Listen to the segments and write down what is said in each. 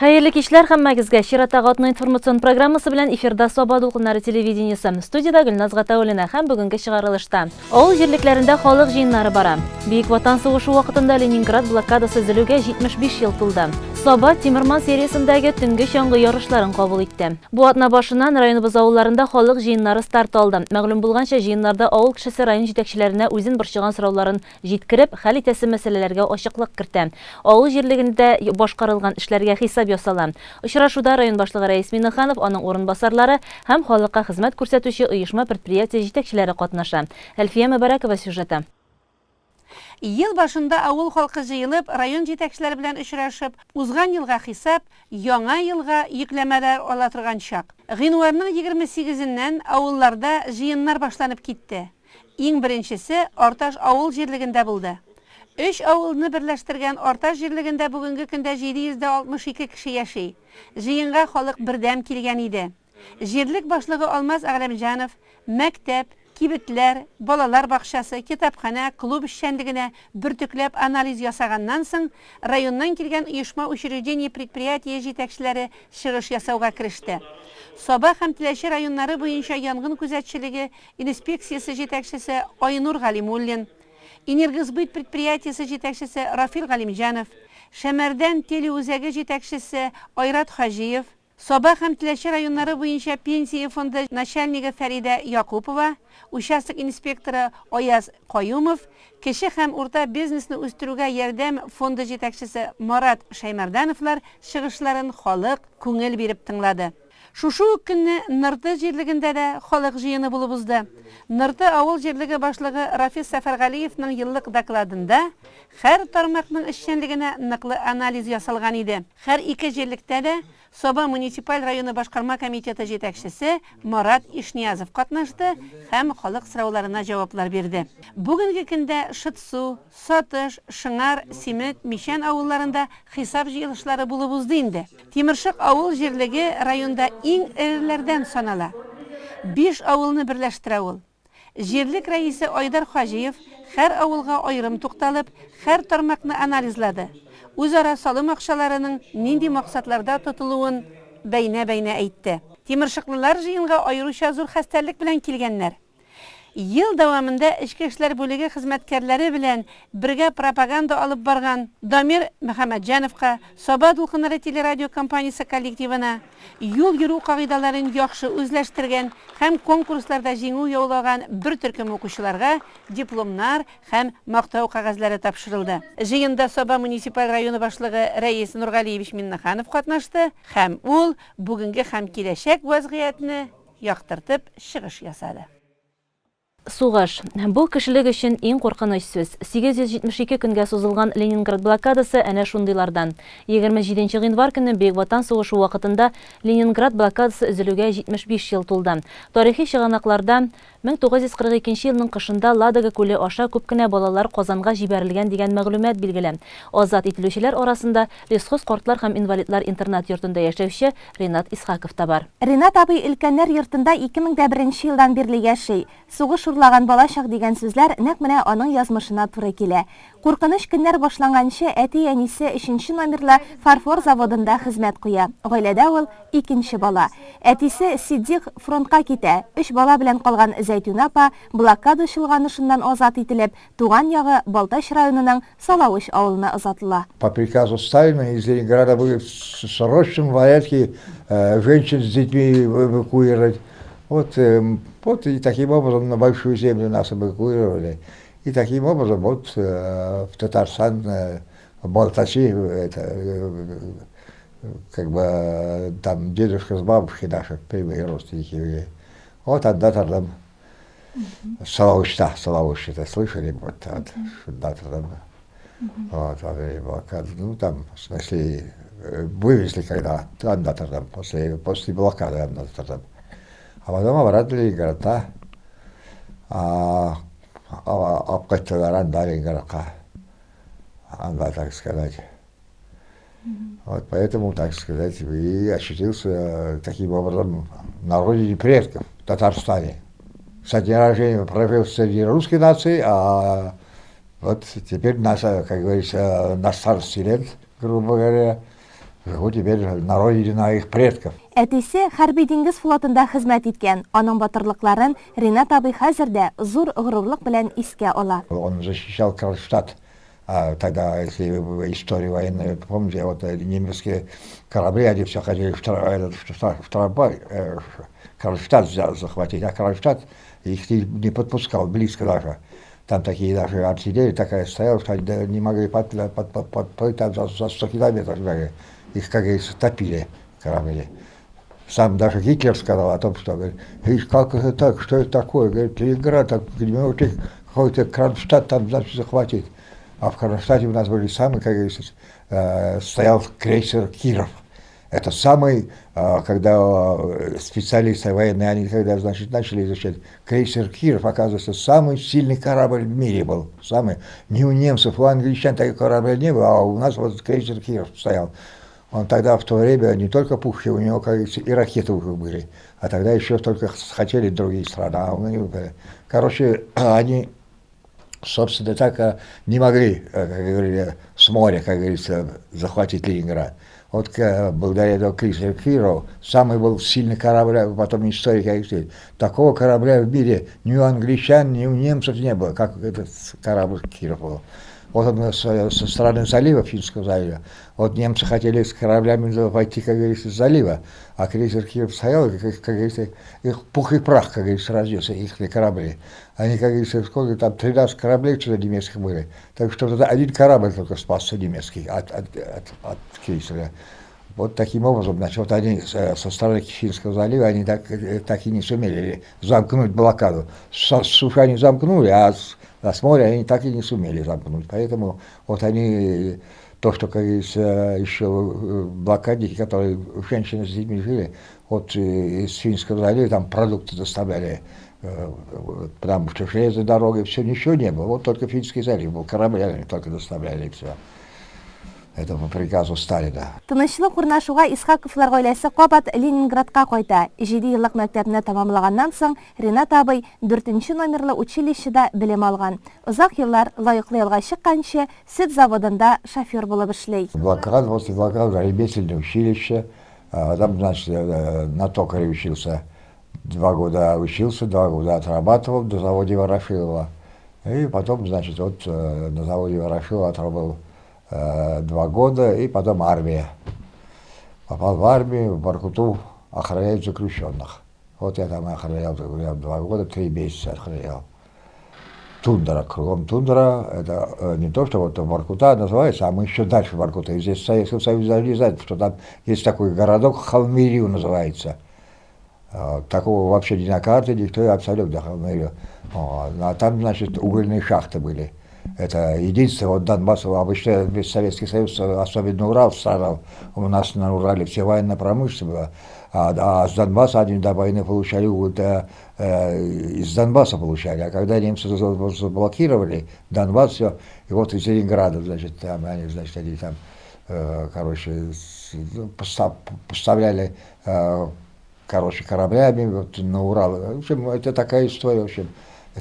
Хәерле кичләр һәммәгезгә! Чираттагы атна информацион программасы белән эфирда Саба дулкыннары телевидениесе. Студиядә Гөлназ Гатауллина һәм бүгенге чыгарылышта. Авыл җирлекләрендә халык җыеннары бара. Бөек Ватан сугышы вакытында Ленинград блокадасы өзелүгә 75 ел тулды. Саба Тимерман сериясендәге төнге чаңгы ярышларын кабул итте. Бу атна башыннан районыбыз авылларында халык җыеннары старт алды. Мәгълүм булганча, җыеннарда авыл кешесе район җитәкчеләренә үзен борчыган сорауларын җиткереп, хәл итәсе мәсьәләләргә ачыклык кертә. Авыл җирлегендә башкарылган эшләргә хисап ясала. Очрашуда район башлыгы Рәис Миңнеханов, аның урынбасарлары һәм халыкка хезмәт күрсәтүче оешма-предприятие җитәкчеләре катнаша. Әлфия Мөбарәкова сюжеты. Ел башында авыл халкы җыелып, район җитәкчеләре белән очрашып, узган елга хисап, яңа елга йөкләмәләр ала торган чак. Гыйнварның 28-ннән авылларда җыеннар башланып китте. Иң беренчесе Арташ авыл җирлегендә булды. Өч авылны берләштергән Арташ җирлегендә бүгенге көндә 762 кеше яши. Җыенга халык бердәм килгән иде. Җирлек башлыгы Алмаз Әгъләмҗанов мәктәп, кибетләр, балалар бакчасы, китапханә, клуб эшчәнлегенә бөртекләп анализ ясаганнан соң, районнан килгән оешма-учреждение-предприятие җитәкчеләре чыгыш ясауга кереште. Саба һәм Теләче районнары буенча янгын күзәтчелеге инспекциясе җитәкчесе Айнур Галимуллин, Энергосбыт предприятиесе җитәкчесе Рафил Галимҗанов, Шәмәрдән телеүзәге җитәкчесе Айрат Хаҗиев, Саба һәм Теләче районнары буенча Пенсия фонды начальнигы Фәридә Якупова, участок инспекторы Аяз Каюмов, кече һәм урта бизнесны үстерүгә ярдәм фонды җитәкчесе Марат Шәймәрдановлар чыгышларын халык күңел биреп тыңлады. Шушы ук көнне Нырты җирлегендә дә халык җыены булып узды. Нырты авыл җирлеге башлыгы Рафис Сәфәргалиевның еллык докладында һәр тармакның эшчәнлегенә ныклы анализ ясалган иде. Һәр ике җирлектә дә Саба муниципаль районы башкарма комитеты җитәкчесе Марат Ишниязов катнашты һәм халык сорауларына җаваплар бирде. Бүгенге көндә Шытсу, Сатыш, Шыңар, Симет, Мичән авылларында хисап җыелышлары булып узды инде. Тимершык авыл җирлеге районда иң эреләрдән санала. Биш авылны берләштерә ул. Җирлек рәисе Айдар Хаҗиев һәр авылга аерым тукталып, һәр тармакны анализлады, үзара салым акчаларының нинди максатларда тотылуын бәйнә-бәйнә әйтте. Тимершыклылар җыенга аеруча зур хәстәрлек белән килгәннәр. Ел дәвамында эчке эшләр бүлеге хезмәткәрләре белән бергә пропаганда алып барган Дамир Мөхәммәтҗановка, Саба дулкыннары телерадиокомпаниясе коллективына, юл йөрү кагыйдәләрен яхшы үзләштергән һәм конкурсларда җиңү яулаган бер төркем укучыларга дипломнар һәм Мактау кәгазьләре тапшырылды. Җыенда Саба муниципаль районы башлыгы Рәис Нургалиевич Миннеханов катнашты һәм ул бүгенге һәм киләчәк вәзгыятьне яктыртып чыгыш ясады. Сугыш. Бу, кешелек өчен иң куркыныч сүз. 872 көнгә сузылган Ленинград блокадасы әнә шундыйлардан. 27 нче гыйнвар көнне Бөек Ватан сугышы вакытында Ленинград блокадасы өзелүгә 75 ел тулды. Тарихи чыганакларда 1942 елның кышында Ладога күле аша күп кенә балалар Казанга җибәрелгән дигән мәгълүмат билгеле. Азат ителүчеләр арасында Лесхоз картлар һәм инвалидлар интернат-йортында яшәүче Ринат Исхаков та бар. Ринат абый өлкәннәр йортында 2001 нче елдан бирле яши. Сугыш урлаган балачак дигән сүзләр нәкъ менә аның язмышына туры килә. Куркыныч көннәр башланганчы әти-әнисе өченче номерлы фарфор заводында хезмәт куя. Гаиләдә ул, икенче бала. Әтисе Ситдикъ фронтка китә. Өч бала белән калган Зәйтүнә апа блокада чолганышыннан азат ителеп, туган ягы Балтач районының Салавыч авылына озатыла. По приказу Сталина из Ленинграда были в срочном порядке женщин с детьми эвакуировать. Вот, вот и таким образом на Большую землю нас эвакуировали. И таким образом вот в Татарстан, в Балтачи, это, как бы там дедушка с бабушкой наши прямые родственники были. Вот анда Салавычта, Салавыч это слышали, вот, вот, шунда там, вот, во время блокады, ну, там, в смысле, вывезли когда, анда там, после блокады анда там. А потом обратно Ленинградта, алып кайттылар анда Ленинградка, анда, так сказать. Вот поэтому, так сказать, и очутился таким образом на родине предков, в Татарстане. Со дня рождения прожил среди русской нации, а вот теперь наша, как говорится, на старости лет, грубо говоря, Живу теперь на родине моих предков. Әтисе хәрби диңгез флотында хезмәт иткән. Аның батырлыкларын Ринат абый хәзер дә зур горурлык белән искә ала. Он защищал Кронштадт. А тогда, если вы историю военную помните, вот немецкие корабли, они все хотели в Трампа, Кронштадт захватить, а Кронштадт их не подпускал близко даже. Там такие даже артиллерия такая стояла, что они не могли подплыть там за 100 километров. Даже. Их, как говорится, топили корабли. Сам даже Гитлер сказал о том, что, говорит, видишь, как это так, что это такое? Говорит, Ленинград, так, какой-то Кронштадт там, значит, захватить. А в Кронштадте у нас были самые, как говорится, стоял крейсер «Киров». Это самый, когда специалисты военные, они когда, значит, начали изучать, крейсер «Киров», оказывается, самый сильный корабль в мире был. Самый. Ни у немцев, у англичан таких кораблей не было, а у нас вот крейсер «Киров» стоял. Он тогда в то время не только пушки, у него, как говорится, и ракеты уже были. А тогда еще только хотели другие страны. А у них, короче, они, собственно, так не могли, как говорили, с моря, как говорится, захватить Ленинград. Вот благодаря этому крейсеру Киров, самый был сильный корабль, потом историки говорят, такого корабля в мире ни у англичан, ни у немцев не было, как этот корабль Киров был. Вот он со стороны залива, Финского залива. Вот немцы хотели с кораблями войти, как говорится, с залива, а крейсер Киров стоял, как говорится, их пух и прах, как говорится, разнес, их корабли. Они, как говорится, сколько там, 13 кораблей что-то немецких были. Так что тогда один корабль только спасся немецкий от крейсера. Вот таким образом, значит, вот они со стороны Финского залива, они так и не сумели замкнуть блокаду. С суши они замкнули, а с моря они так и не сумели замкнуть. Поэтому вот они, то, что, как говорится, еще блокадники, которые женщины с детьми жили, вот из Финского залива там продукты доставляли, потому что железной дороги все ничего не было. Вот только Финский залив был, корабли они только доставляли и все. Это по приказу Сталина. Тынычлык урнашуга Исхаковлар гаиләсе кабат Ленинградка кайта. 7 еллык мәктәпне тәмамлаганнан соң Ринат абый 4 номерлы училищеда белем алган. Озак еллар лаеклы ялга чыкканчы сөт заводында шофер булып эшли. Блокада, после блокады ремесленное училище. Там, значит, на токаре учился. 2 года учился, 2 года отрабатывал на заводе Ворошилова. И потом, значит, вот на заводе Ворошилова отработал 2 года, и потом армия. Попал в армию, в Воркуту охранять заключенных. Вот я там охранял, я 2 года, 3 месяца охранял. Тундра, кругом тундра, это не то, что вот Воркута называется, а мы еще дальше Воркута. И здесь в Советском Союзе даже не знают, что там есть такой городок, Холмирю называется. Такого вообще ни на карте, никто абсолютно Холмирю. А там, значит, угольные шахты были. Это единственное, вот Донбасс, обычно весь Советский Союз, особенно Урал страдал. У нас на Урале все военно-промышленность была. А с Донбасса они до войны получали уголь, из Донбасса получали. А когда немцы заблокировали Донбасс, все, и вот из Ленинграда, значит, там они, значит, они там, короче, поставляли, короче, кораблями вот, на Урал. В общем, это такая история, в общем.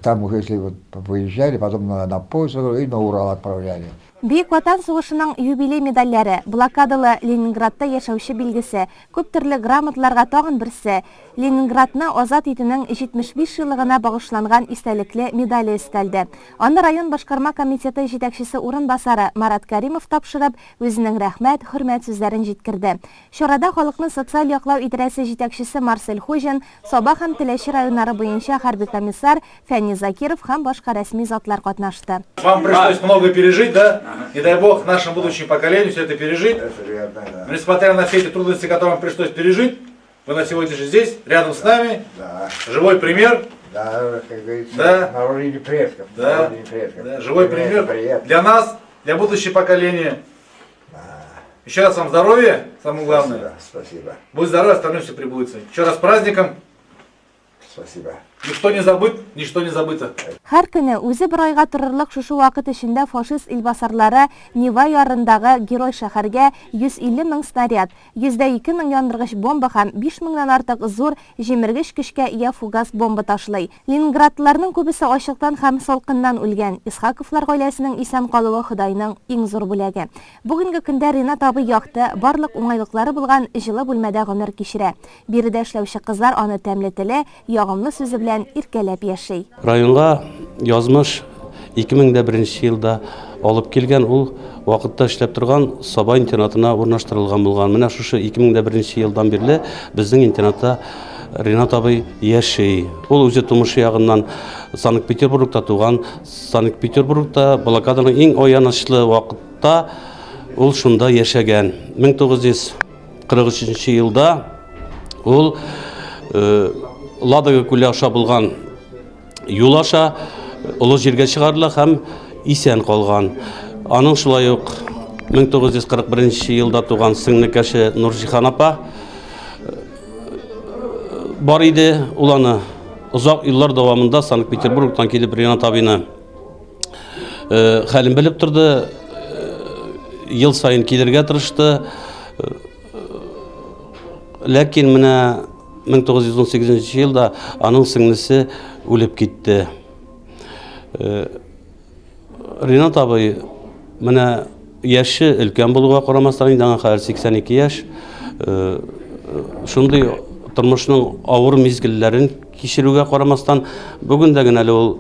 Там уже, если вот выезжали, потом на поезд и на Урал отправляли. Бөек Ватан сугышының юбилей медальләре, блокадалы Ленинградта яшәүче билгесе, күп төрле грамоталарга тагын берсе, Ленинградны азат итүнең 75 еллыгына багышланган истәлекле медале өстәлде. Аны район башкарма комитеты җитәкчесе урынбасары Марат Каримов тапшырып, үзенең рәхмәт, хөрмәт сүзләрен җиткерде. Чарада халыкны социаль яклау идарәсе җитәкчесе Марсель Хуҗин, Саба һәм Теләче районнары буенча хәрби комиссар Фәнис Закиров һәм башка рәсми затлар катнашты. Вам пришлось много пережить, да? Не дай бог нашему будущему поколению все это пережить. Но несмотря на все эти трудности, которые вам пришлось пережить, вы на сегодня же здесь, рядом с нами. Да. Живой пример. Да, как говорится, да. На родине предков. Да. На родине предков. Да. Живой пример приятно. Для нас, для будущего поколения. Да. Еще раз вам здоровья, самое главное. Спасибо. Спасибо. Будь здоров, остальное все прибудется. Еще раз с праздником. Спасибо. Никто не забыт, ничто не забыто. Һәр көне үзе бер айга торырлык шушы вакыт эчендә фашист илбасарлары Нева ярындагы герой-шәһәргә 150 мең снаряд, 102 мең яндыргыч бомба һәм 5 меңнән артык зур, җимергеч көчкә ия фугас бомба ташлый. Ленинградлыларның күбесе ачлыктан һәм салкыннан үлгән. Исхаковлар гаиләсенең исән калуы Ходайның иң зур бүләге. Бүгенге көндә Ринат абый якты, барлык уңайлыклары булган җылы бүлмәдә гомер кичерә. Биредә эшләүче кызлар аны тәмле теле, ягымлы сүзе белән иркәләп яши. Районга язмыш 2001 нче елда алып килгән, ул вакытта эшләп торган Саба интернатына урнаштырылган булган. Менә шушы 2001 нче елдан бирле безнең интернатта Ринат абый яши. Ул үзе тумышы ягыннан Санкт-Петербургта туган. Санкт-Петербургта блокаданың иң аянычлы вакытта ул шунда яшәгән. 1900 43 елда ул э, Ладога күле аша булган юл аша олы җиргә чыгарыла һәм исән калган. Аның шулай ук 1941 елда туган сеңлекәше Нурҗихан апа э, бар иде. Ул аны озак еллар дәвамында Санкт-Петербургтан килеп Ренат абыйны Э, хәлен белеп торды, э, ел сайын килергә тырышты. Э, ләкин менә 1918 елда аның сеңлесе үлеп китте. Ринат абый менә яше өлкән булуга карамастан, инде аңа хәзер 82 яшь, шундый тормышның авыр мизгелләрен кичерүгә карамастан, бүген дә генә әле ул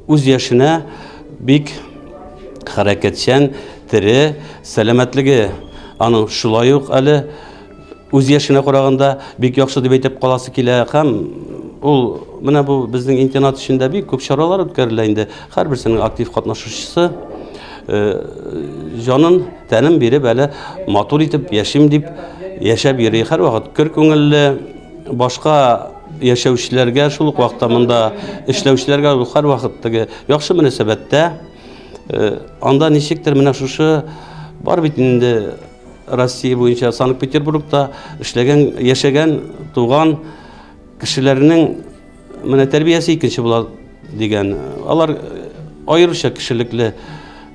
үз яшенә бик хәрәкәтчән, тере, сәламәтлеге аның шулай ук әле үз яшенә караганда бик яхшы дип әйтеп каласы килә һәм ул менә бу безнең интернат эчендә бик күп чаралар үткәрелә инде. Һәрберсенең актив катнашучысы җанын, тәнен биреп әле матур итеп яшим дип яшәп йөри. Һәрвакыт көр күңелле, башка яшәүчеләргә, шул ук вакытта монда эшләүчеләргә ул һәрвакыт теге яхшы мөнәсәбәттә. Анда ничектер менә шушы бар бит инде Россия буенча Санкт-Петербургта эшләгән, яшәгән, туган кешеләрнең менә тәрбиясе икенче була дигән. Алар аеруча кешелекле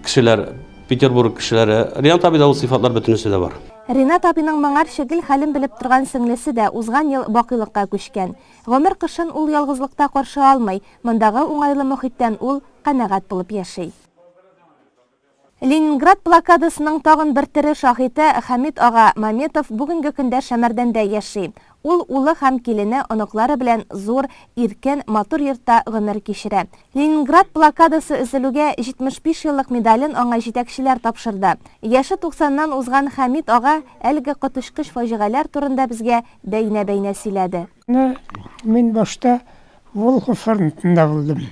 кешеләр, Петербург кешеләре. Ринат абыйда ул сыйфатлар бөтенесе дә бар. Ринат абыйның моңарчы гел хәлен белеп торган сеңлесе дә узган ел бакыйлыкка күчкән. Гомер кышын ул ялгызлыкта каршы алмый, мондагы уңайлы мохиттән ул канәгать булып яши. Ленинград блокадасының тагын бер тере шаһиты Хәмит ага Маметов бүгенге көндә Шәмәрдәндә яши. Ул улы һәм килене, оныклары белән зур, иркен, матур йортта гомер кичерә. Ленинград блокадасы өзелүгә 75 еллык медален аңа җитәкчеләр тапшырды. Яше туксаннан узган Хәмит ага әлеге коточкыч фаҗигаләр турында безгә бәйнә-бәйнә сөйләде. Мин башта Волхов фронтында булдым.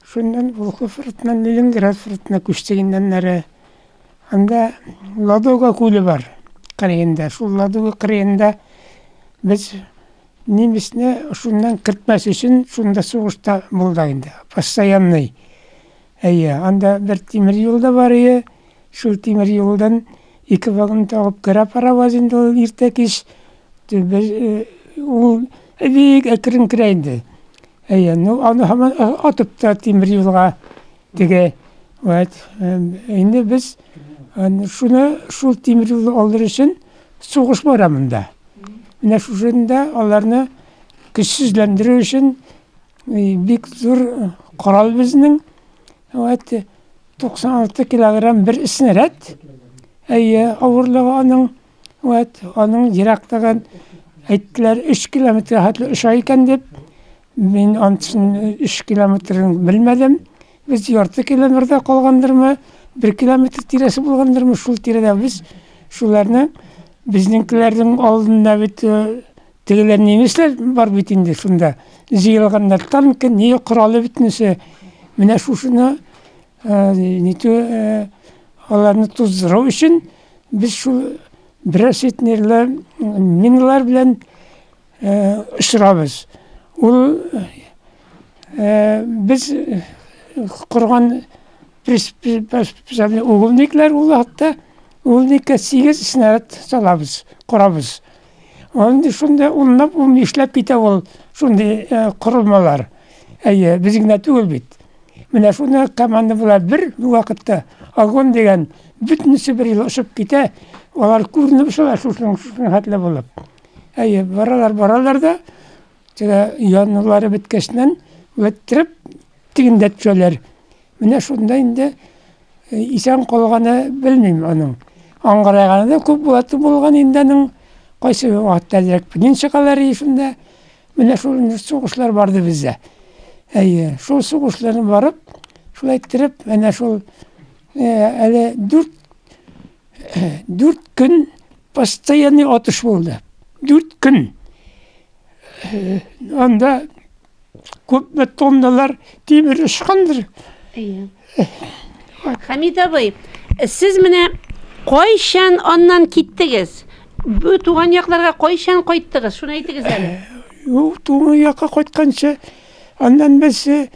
Шуннан Волхов фронтыннан Ленинград фронтына күчтек инде аннары. Анда Ладога күле бар кырыенда. Шул Ладога кырыенда без немецне шуннан кертмәс өчен шунда сугышта булдык инде. Постоянный. Әйе, анда бер тимер юл да бар ие. Шул тимер юлдан ике вагон тагып керә паровоз инде ул иртә кич. Без ул бик әкрен керә инде. Әйе, ну аны һаман атып та тимер юлга теге. Вот. Инде без шуны шул тимер юлны алыр өчен сугыш бара монда. Менә шушында аларны көчсезләндерү өчен бик зур корал безнең. Вот 96 килограмм бер снаряд. Әйе, авырлыгы аның. Вәт, аның ерактаган әйттеләр, 3 километр хәтле оча икән дип. Мин анысын 3 километрын белмәдем. Без ярты километрда калгандырмы, 1 километр тирәсе булгандырмы, шул тирәдә без шуларны безнеңкеләрнең алдында бит э, тегеләр немецләр бар бит инде шунда. Җыелганнар танкы, не коралы бөтенесе. Менә шушыны э, нитү э, аларны туздыру өчен Без шул берәр центнерлы миналар белән очырабыз. Ул без корган угольниклар ул вакытта угольникка 8 снаряд салабыз, корабыз. Андый шунда унлап, унбишләп китә ул шундый э, корылмалар. Әйе, без генә түгел бит. Менә шуны команда була бер вакытта огонь дигән бөтенесе бер юлы очып китә. Алар күренеп очалар шушының шушының хәтле булып. Әйе, баралар, баралар да, теге янулары беткәчнән үттереп тегендә төшәләр. Менә шунда инде э, исән калганы белмим аның. Аңгырайганы да күп була булган инде аның. Кайсы вакытта әзрәк пнин чыгалар и шунда. Менә шул сугышлар барды бездә. Әйе, шул сугышларны барып, шулай иттереп, әнә шул э, әле дүрт дүрт көн постоянный атыш булды. Дүрт көн. Э, анда күпме тонналар тимер очкандыр. Әйе. Хәмит абый, сез менә кайчан аннан киттегез? Бу туган якларга кайчан кайттыгыз? Шуны әйтегез әле. Юк, туган якка кайтканчы, аннан без э,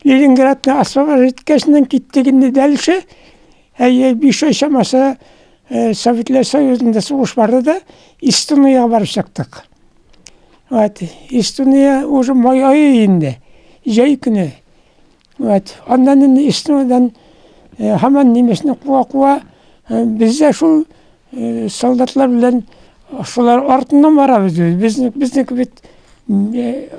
Ленинградны освобождать иткәченнән киттек инде дальше. Әйе, 5 ай чамасы э, Советлар Союзында сугыш барды да, Эстониягә барып чыктык. Вот, Эстония уже май ае инде, җәй көне. Вот, аннан инде Эстониядән э, һаман немецне куа-куа, э, без дә шул э, солдатлар белән шулар артыннан барабыз. Безне, безнеке бит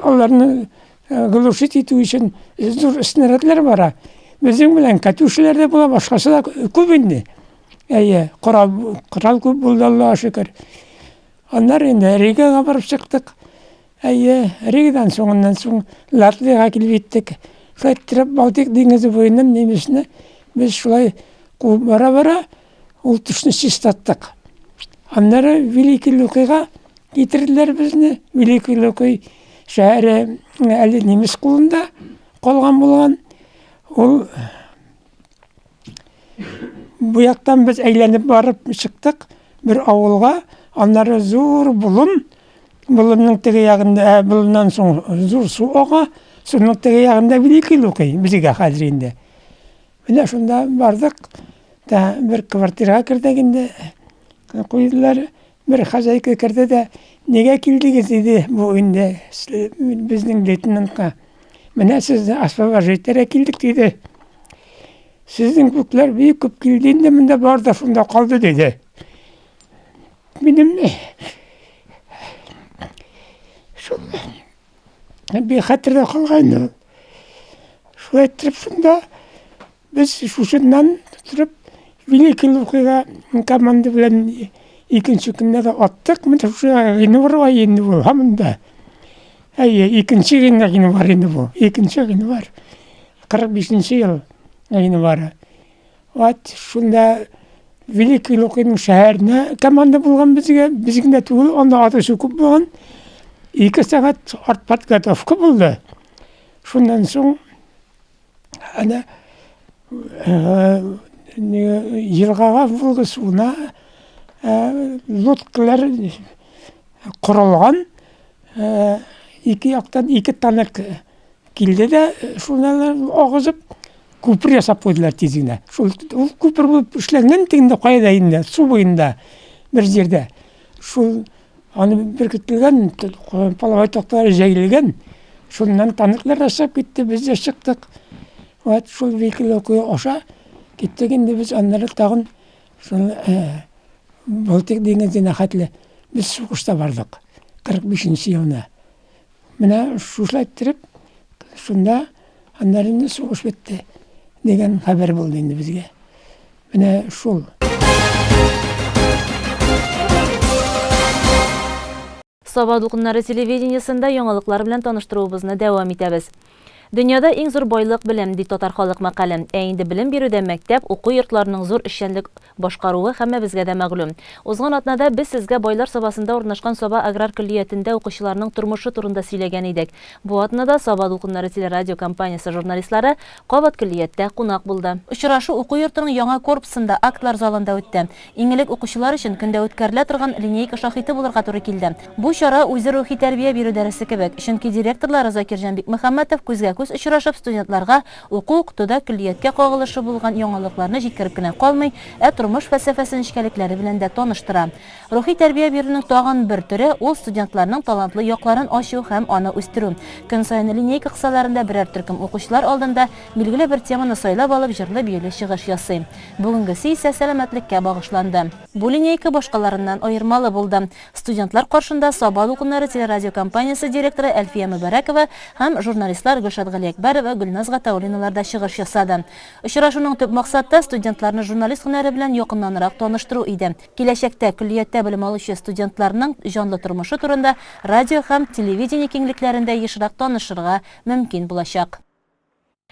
аларны глушить итү өчен зур снарядлар бара. Безнең белән катюшалар да була, башкасы да күп инде. Әйе, корал, корал күп булды, Аллага шөкер. Аннары инде Ригага барып чыктык. Әйе, Ригадан соңыннан соң Латвиягә килеп җиттек. Шулай иттереп, Балтик диңгезе буеннан немецны без шулай куып бара-бара ул төшне чистарттык. Аннары Великий Лукига китерделәр безне. Великий Луки шәһәре әле немец кулында калган булган. Ул Бу яктан без әйләнеп барып чыктык бер авылга. Аннары зур болын, болынның теге ягында, ә, болыннан соң зур су ага, суның теге ягында Великий Луки безгә хәзер инде. Менә шунда бардык, та бер квартирага кердек инде. Куйдылар, бер хозяйка керде дә, нигә килдегез диде бу инде безнең лейтенантка. Менә сезне освобождать итәргә килдек диде. Сезнең күкләр бик күп килде инде монда бар да шунда калды диде. Минем шул бик хәтердә калган инде. Шулай иттереп шунда без шушыннан торып Великий Лукига команда белән икенче көнне дә аттык. Менә шушы гыйнвар ае инде бу, һаман да. Әйе, икенче гыйнвар инде бу. Икенче гыйнвар. 45 ел гыйнвары. Вот шунда Великий Лукиның шәһәренә команда булган безгә, без генә түгел, анда атучы күп булган. Ике сәгать артподготовка булды. Шуннан соң әнә елгага Волга суына лодкалар корылган. Ике яктан ике танк Килде дә шуны агызып, күпер ясап куйдылар тиз генә. Шул ул күпер булып эшләнгән тегендә кайда инде, су буенда бер җирдә. Шул аны беркетелгән, половой такталар җәелгән. Шуннан танклар да чыгып китте, без дә чыктык. Вот шул Великий аша киттек инде без аннары тагын шул Балтик диңгезенә хәтле без сугышта бардык. 45 елны. Менә шушылай иттереп, шунда аннары инде сугыш бетте дигән хәбәр булды инде безгә. Менә шул. Саба дулкыннары телевидениесендә яңалыклар белән таныштыруыбызны дәвам итәбез. Дөньяда иң зур байлык белем, ди татар халык мәкале. Ә инде белем бирүдә мәктәп, уку йортларының зур эшчәнлек башкаруы һәммәбезгә дә мәгълүм. Узган атнада без сезгә Байлар Сабасында урнашкан Саба аграр көллиятендә укучыларның тормышы турында сөйләгән идек. Бу атнада Саба дулкыннары телерадиокомпаниясе журналистлары кабат көллияттә кунак булды. Очрашу уку йортының яңа корпусында, актлар залында үтте. Иң элек укучылар өчен көндә үткәрелә торган линейка шаһиты булырга туры килде. Бу чара үзе рухи тәрбия бирү дәресе кебек, чөнки директорлары Закирҗан Бикмөхәммәтов күзгә-күз күзгә-күз очрашып, студентларга уку-укытуда көллияткә кагылышы булган яңалыкларны җиткереп кенә калмый, ә тормыш фәлсәфәсе нечкәлекләре белән дә таныштыра. Рухи тәрбия бирүнең тагын бер төре, ул студентларның талантлы якларын ачу һәм аны үстерү. Көн саен линейка кысаларында берәр төркем укучылар алдында билгеле бер теманы сайлап алып җырлы-биюле чыгыш ясый. Бүгенгесе исә сәламәтлеккә багышланды. Бу линейка башкаларыннан аермалы булды. Студентлар каршында Саба дулкыннары телерадиокомпаниясе директоры Әлфия Мөбарәкова һәм журналистлар Гөлшат Галиәкбәрова, Гөлназ Гатауллиналар да чыгыш ясады. Очрашуның төп максаты, студентларны журналист һөнәре белән якыннанрак таныштыру иде. Киләчәктә көллияттә белем алучы студентларның җанлы тормышы турында радио һәм телевидение киңлекләрендә ешрак танышырга мөмкин булачак.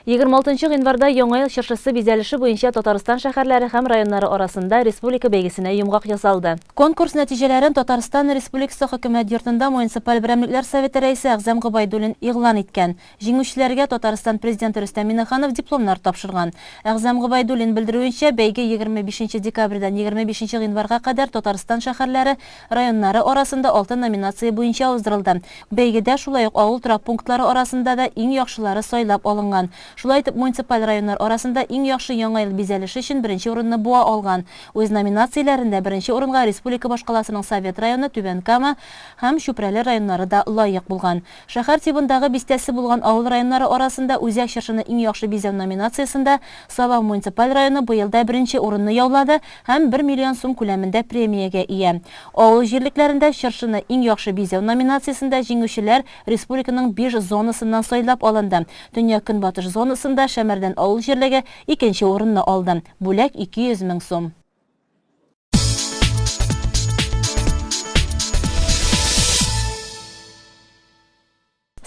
26 нчы гыйнварда Яңа ел чыршысы бизәлеше буенча Татарстан шәһәрләре һәм районнары арасында республика бәйгесенә йомгак ясалды. Конкурс нәтиҗәләрен Татарстан Республикасы Хөкүмәт йортында муниципаль берәмлекләр советы рәисе Әгъзам Гобәйдуллин игълан иткән. Җиңүчеләргә Татарстан Президенты Рөстәм Миңнеханов дипломнар тапшырган. Әгъзам Гобәйдуллин белдерүенчә, бәйге 25 нче декабрьдән 25 нче гыйнварга кадәр Татарстан шәһәрләре, районнары арасында алты номинация буенча уздырылды. Бәйгедә шулай ук авыл торак пунктлары арасында да иң яхшылары сайлап алынган. Шулай итеп, муниципаль районнар арасында иң яхшы Яңа ел бизәлеше өчен беренче урынны Буа алган. Үз номинацияләрендә беренче урынга республика башкаласының Совет районы, Түбән Кама һәм Чүпрәле районнары да лаек булган. Шәһәр тибындагы бистәсе булган авыл районнары арасында Үзәк чыршыны иң яхшы бизәү номинациясендә Саба муниципаль районы быел да беренче урынны яулады һәм бер миллион сум күләмендә премиягә ия. Авыл җирлекләрендә чыршыны иң яхшы бизәү номинациясендә җиңүчеләр республиканың биш зонасыннан сайлап алынды. Төньяк-көнбатыш зонасында Шәмәрдән авыл җирлеге икенче урынны алды. Бүләк 200 мең сум.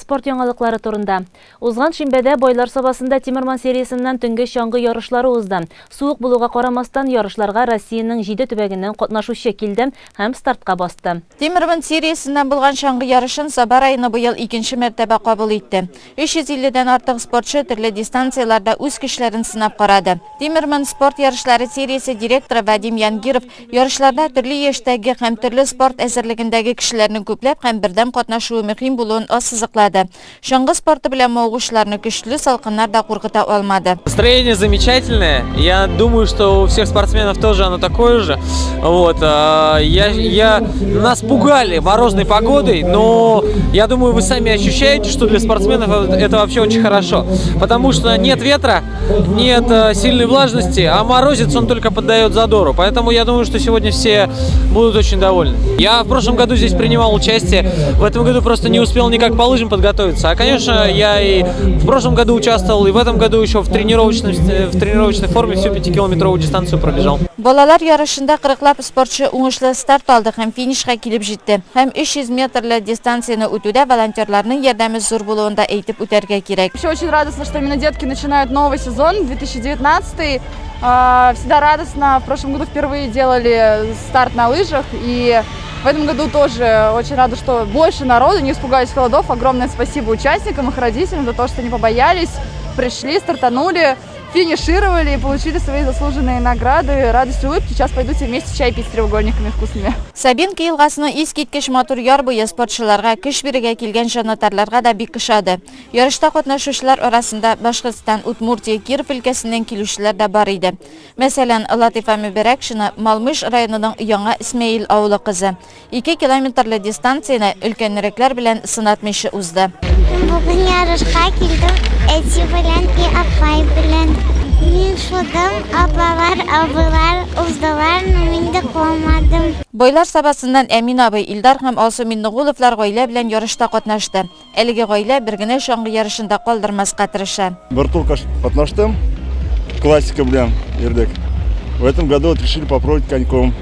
Спорт яңалыклары турында. Узган шимбәдә Байлар Сабасында Тимерман сериясеннән төнге чаңгы ярышлары узды. Суык булуга карамастан, ярышларга Россиянең җиде төбәгеннән катнашучы килде һәм стартка басты. Тимерман сериясеннән булган чаңгы ярышын Саба районы быел икенче мәртәбә кабул итте. 350 дән артык спортчы төрле дистанцияләрдә үз көчләрен сынап карады. Тимерман спорт ярышлары сериясе директоры Вадим Янгиров ярышларда төрле яшьтәге һәм төрле спорт әзерлегендәге кешеләрнең күпләп һәм бердәм катнашуы мөһим булуын ассызыклады. Чаңгы спорты белән мавыгучыларны көчле салкыннар да куркыта алмады. Настроение замечательное. Я думаю, что у всех спортсменов тоже оно такое же. Вот, я, я, нас пугали морозной погодой, но я думаю, вы сами ощущаете, что для спортсменов это вообще очень хорошо. Потому что нет ветра, нет э, сильной влажности, а морозец он только поддает задору. Поэтому я думаю, что сегодня все будут очень довольны. Я в прошлом году здесь принимал участие, в этом году просто не успел никак по лыжам подготовиться. А, конечно, я и в прошлом году участвовал, и в этом году еще в тренировочной, в тренировочной форме всю пятикилометровую дистанцию пробежал. Балалар ярышында кырыклап спортчы уңышлы старт алды һәм финишка килеп җитте. Һәм 300 метрлы дистанцияне үтүдә волонтерларның ярдәме зур булуын да әйтеп үтәргә кирәк. Вообще очень радостно, что именно детки начинают новый сезон, 2019. Всегда радостно. В прошлом году впервые делали старт на лыжах. И в этом году тоже очень рада, что больше народу не испугались холодов. Огромное спасибо участникам, их родителям за то, что не побоялись, пришли, стартанули финишировали и получили свои заслуженные награды. Радость, улыбки. Сейчас пойду все вместе чай пить с треугольниками вкусными. Сабинка елгасының искиткеч матур яр буе спортчыларга көч бирергә килгән җанатарларга да бик ошады. Ярышта катнашучылар арасында Башкортстан, Удмуртия, Киров өлкәсеннән килүчеләр дә бар иде. Мәсәлән, Латыйфа Мөбәрәкшина Малмыж районының Яңа Исмәил авылы кызы. Ике километрлы дистанцияне өлкәнрәкләр белән сынатмыйча узды. Бүген ярышка килдем әти белән и апай белән. Мин шудым, апалар, абыйлар уздылар, но мин дә калмадым. Байлар Сабасыннан Әмин абый, Илдар һәм Алсу Миннегуловлар гаилә белән ярышта катнашты. Әлеге гаилә бер генә чаңгы ярышын да калдырмаска тырыша. Бер тур катнаштым, классика белән йөрдек. В этом году вот решили попробовать коньком.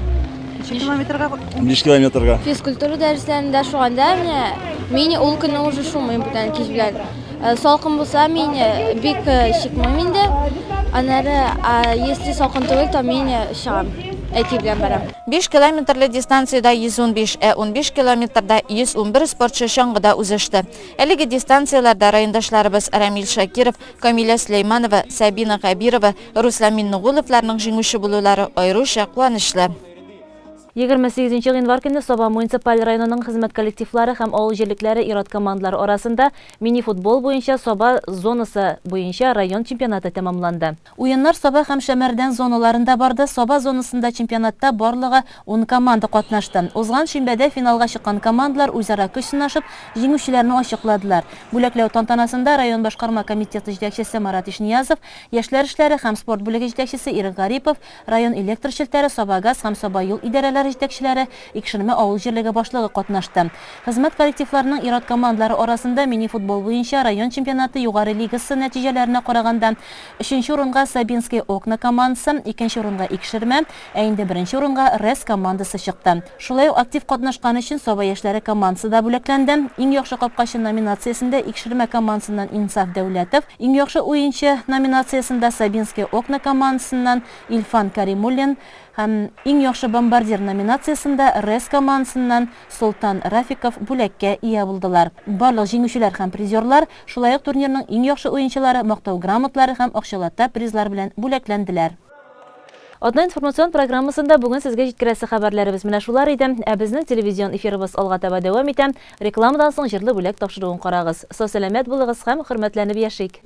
Ничә километрга? 5 километрга. Физкультура дәресләрендә шуганда менә мин ул көнне уже шумыйм бүтән кич белән. Э, салкын булса мин э, бик э, чыкмыйм инде. Аннары, если салкын түгел, то мин чыгам. Әти белән барам. 5 километрлы дистанциядә 115, ә 15 километрда 111 спортчы чаңгыда узышты. Әлеге дистанцияләрдә райондашларыбыз Рамил Шакиров, Камилә Сөләйманова, Сабина Хәбирова, Руслан Миннегуловларның җиңүче булулары аеруча куанычлы. 28 нче гыйнвар көнне Саба муниципаль районының хезмәт коллективлары һәм авыл җирлекләре ир-ат командалары арасында мини-футбол буенча Саба зонасы буенча район чемпионаты тәмамланды. Уеннар Саба һәм Шәмәрдән зоналарында барды. Саба зонасында чемпионатта барлыгы ун команда катнашты. Узган шимбәдә финалга чыккан командалар үзара көч сынашып, җиңүчеләрне ачыкладылар. Бүләкләү тантанасында район башкарма комитеты җитәкчесе Марат Ишниязов, яшьләр эшләре һәм спорт бүлеге җитәкчесе Ирек Гарипов, Район электр челтәре, Сабагаз һәм Сабаюл идарәләре җитәкчеләре, Икшермә авыл җирлеге башлыгы катнашты. Хезмәт коллективларының ир-ат командалары арасында мини-футбол буенча район чемпионаты югары лигасы нәтиҗәләренә караганда, өченче урынга Сабинские окна командасы, икенче урынга Икшермә, ә инде беренче урынга РЭС командасы чыкты. Шулай ук актив катнашкан өчен Саба яшьләре командасы да бүләкләнде. Иң яхшы капкачы номинациясендә Икшермә командасыннан Инсаф Дәүләтов, Иң яхшы уенчы номинациясендә Сабинские окна командасыннан Илфан Каримуллин һәм Иң яхшы бомбардир номинациясендә РЭС командасыннан Солтан Рафиков бүләккә ия булдылар. Барлык җиңүчеләр һәм призерлар, шулай ук турнирның иң яхшы уенчылары Мактау грамоталары һәм акчалата призлар белән бүләкләнделәр. Атна информацион программасында бүген сезгә җиткерәсе хәбәрләребез менә шулар иде. Ә безнең телевизион эфирыбыз алга таба дәвам итә. Рекламадан соң җырлы бүләк тапшыруын карагыз. Сау-сәламәт булыгыз һәм хөрмәтләнеп яшик!